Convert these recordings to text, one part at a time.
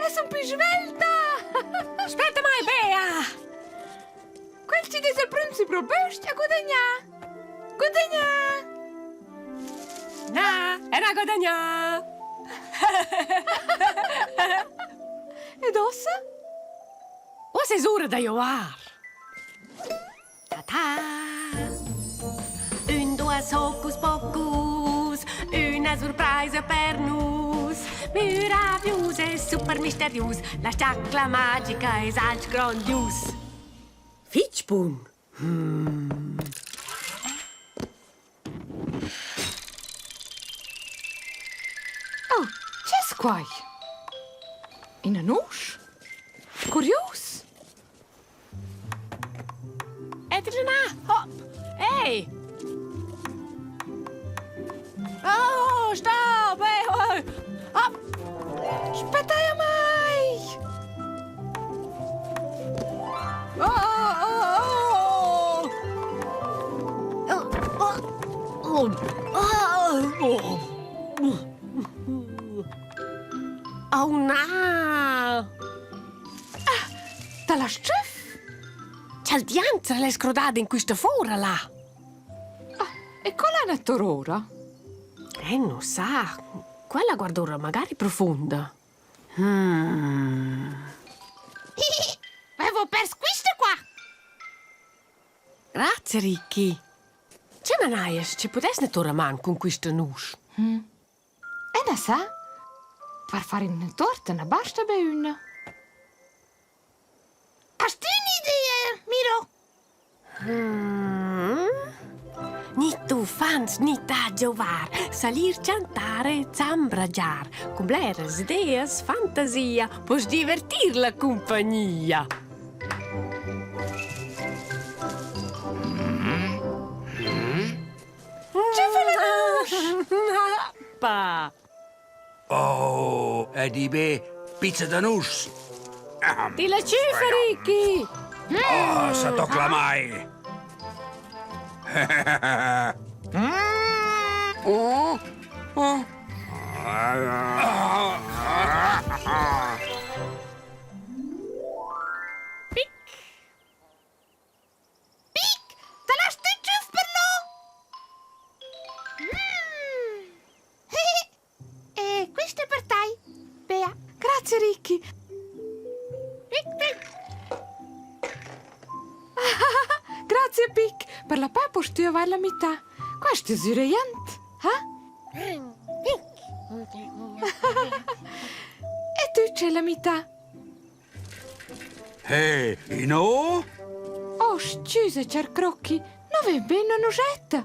Eu sun plü svelta! Spetta mai, Bea! Quel chi dess il prüm sü pro bös-ch ha gudagnà. Gudagnà! Na, el ha guadagnà! Ed uossa? Uossa es ura da giovar. Ta-ta! Ün, duos hocus pocus, üna surpraisa per nus. Miravius e super misterius, la stacla magica es alch grondius. Fich bun. Hmm. Oh, che es quai? Ina nusch? Curius! Edrina, hop! Ei! Oh, stop! Ei, oh, hop! Spettai a mai! Oh, oh, oh! Oh na! Da la s-chüff? Cha'l dianzer l'es crodada in quista foura là. Ah, e co l'han ora? Eh, nu sa. Quella guard'oura magari profunda. Hmm. Avevo pers quista qua! Grazie, Ricky. Che manaias, che pudess ne tour a man cun quista nusch? Mm. E na sa? Per far üna torta na basta be üna. Hast du un'idea, Miro? Mm. Ni uffants ni da giovar, salir chantare e zambragiar. Cun bleras ideas, fantasia, poss divertir la cumpagnia. Che fa la nusch? Pa! Oh, ed i be pizza da nuschs. Ti la tschüffa, Ricky! Oh, sa tocla mai. Oh, oh. Pic! Pic, te l'has tü tschüf per no? Mm. E questa è per tai, Bea. Grazie, Ricky. Pic, pic. Grazie, Pic. Per la pa post tu avair la mità. Questo è sürejant, ha? E tu c'è la mità. Hey, no? Oh, scusa, char Crocchi, non ve bene una nuschetta.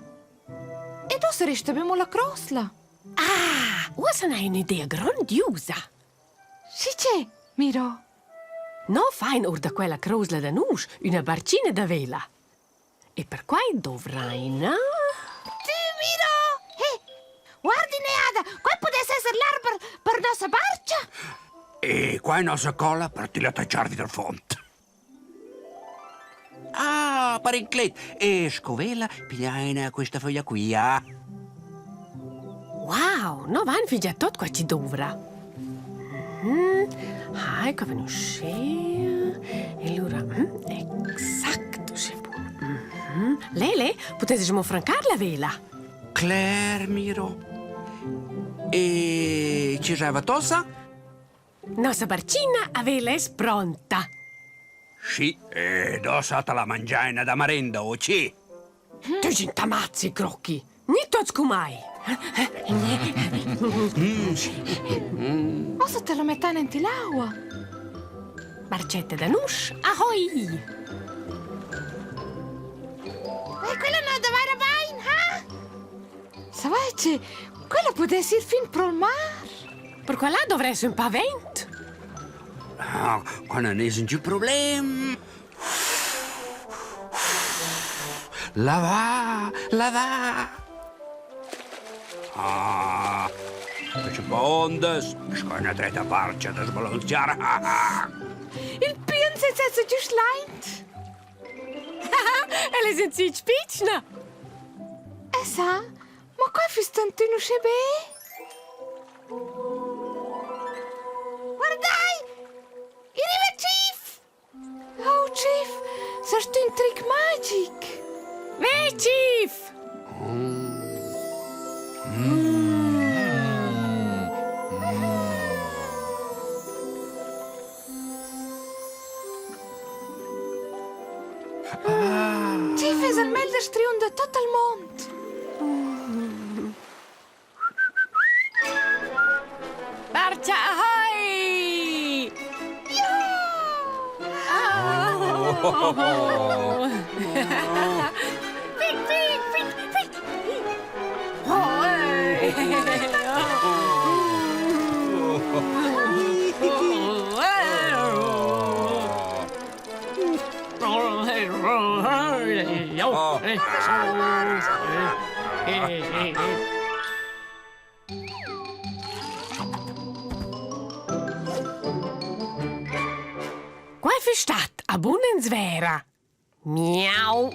Ed ussa resta be mo la crosla. Ah, uossa n'hai ün'idea grondiusa. Schi che, Miro? No fain our da quella crosla da nusch üna barchina da vela. E perquai dovraina... Tü, Miro! He, guardi neada, quai pudess esser l'arber per nossa barcha. E qua è nossa colla per tilla tachar vi dal fond. Ah, per inclet. E scovela, pigliaina questa foglia qui, ah. Wow, no van fingià tot qua chi douvra. Mm. Hai, qua vegn uschea. E lura, mm, exact uschè bun. Mm -hmm. Lele, pudesses mo francar la vela? Cler, Miro. E ci giava tossa? Nossa barcina a vela es pronta. Sì, e dossa te la mangiaina da marenda, o ci? Tu sind tamazzi, Crocchi! Ni tots cu mai! Ossa te la mettain enti l'aua. Barcetta da nusch, ahoi! E quella no davaira bain, ha? Savai che quella pudess ir fin pro'l mar. Per quella dovress ün pa vent. Ah, qua non es ün problem. La va, la va. Ah, che bondas, sco üna dretta barcha da sbalanziar. Il pien senza giust laint. Ella es ün zich pitschna. E sa, ma qua füss tantün uschè be. Guardai! magic! Ve, Chief! Chief es il meglder striun da tot il mond! Barcha ahoi! Fic, fic, fic, fic! Quai füss stat a bun in Svera. Miau.